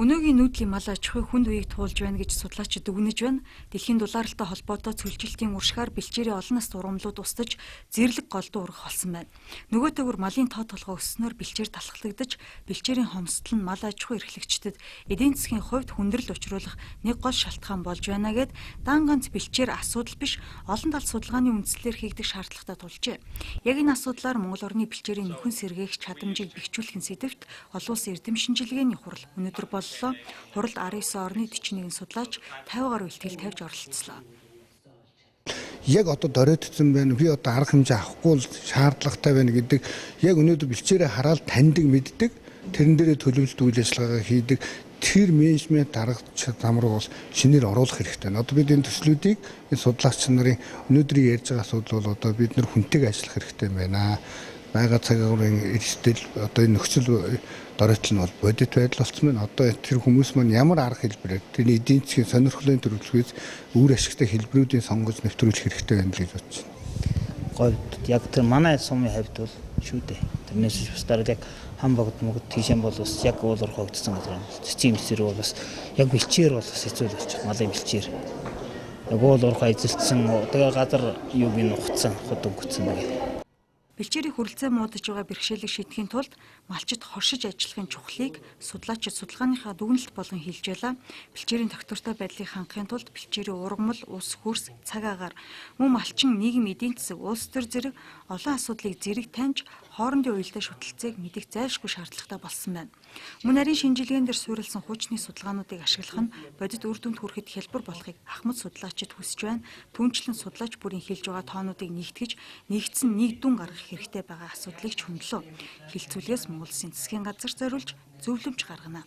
Өнөөгийн нүүдлийн мал аж ахуй хүнд үеийг туулж байна гэж судлаачид дүгнэж байна. Дэлхийн дулаалтай холбоотой цөлжилтийн уршгаар бэлчээрийн олон нас ургамлууд устж, зэрлэг голдуу ургах болсон байна. Нөгөө төгөр малын тоо толгой өсснөөр бэлчээр талхлагдаж, бэлчээрийн хомсдол нь мал аж ахуй эрхлэгчдэд эдийн засгийн хувьд хүндрэл учруулах нэг гол шалтгаан болж байна гэд дан ганц бэлчээр асуудал биш, олон тал судалгааны үндслээр хийгдэх шаардлагатай тулжээ. Яг энэ асуудлаар Монгол орны бэлчээрийн нөхөн сэргээх чадамжийг бэхжүүлэхин сэдэвт олон улсын эрдэм шинжилгээний хурал өнөөдөр боллоо. Хуралд 19 орны 41 судлаач 50 гаруй илтгэл тавьж оролцлоо. Яг одоо доройтсон байна. Би одоо арга хэмжээ авахгүй л шаардлагатай байна гэдэг яг өнөөдөр бэлчээрээ хараад таньдаг, мэддэг. Тэрэн дээрээ төлөвлөлт үйл ажиллагаагаа хийдэг. Тэр менежмент арга зам руу бол шинээр оруулах хэрэгтэй. Одоо бид энэ төслүүдийг энэ судлаач нарын өнөөдрийн ярьж байгаа асуудал бол одоо бид нар хүнтэйг ажиллах хэрэгтэй юм байна. Байгаа цаг агарын эрсдэл одоо энэ нөхцөл доройтол нь бол бодит байдал болсон байна. Одоо тэр хүмүүс маань ямар арга хэлбэрээр тэрний эдийн засгийн сонирхлын төрөлхөөс үр ашигтай хэлбэрүүдийн сонгож нэвтрүүлэх хэрэгтэй байна л гэж бодож байна. Говьд яг тэр манай сумын хавьд бол шүү дээ. Тэрнээс бусдаар яг хам богд могд тийшэн бол бас яг уул уурхай өгдсөн газар юм. Цэцгийн мсэр бол бас яг бэлчээр бол бас хэцүү болчих. Малын бэлчээр. Яг уул уурхай эзэлсэн тэгээ газар юуг нь ухцсан, хот өнгөцсөн тэгээ. Бэлчээрийн хүрэлцээ муудаж байгаа бэрхшээлийг шийдэхин тулд малчид хоршиж ажиллахын чухлыг судлаачид судалгааныхаа дүгнэлт болгон хэлж байлаа. Бэлчээрийн тогтвортой байдлыг хангахын тулд бэлчээрийн ургамал, ус хөрс, цаг агаар, мөн малчин, нийгэм, эдийн засаг, улс төр зэрэг олон асуудлыг зэрэг таньж хоорондын уялдаа шүтэлцээг мэдэх зайлшгүй шаардлагатай болсон байна. Мөн нарийн шинжилгээн дээр суурилсан хуучны судалгаануудыг ашиглах нь бодит үр дүнд хүрэхэд хялбар болохыг ахмад судлаачид хүсэж байна. Түүнчлэн судлаач бүрийн хэлж байгаа тоонуудыг нэгтгэж, нэгдсэн нэг дүн гаргах хэрэгтэй байгаа асуудлыг ч хөндлөө. Хилцүүлгээс Монгол Улсын засгийн газар зориулж зөвлөмж гаргана.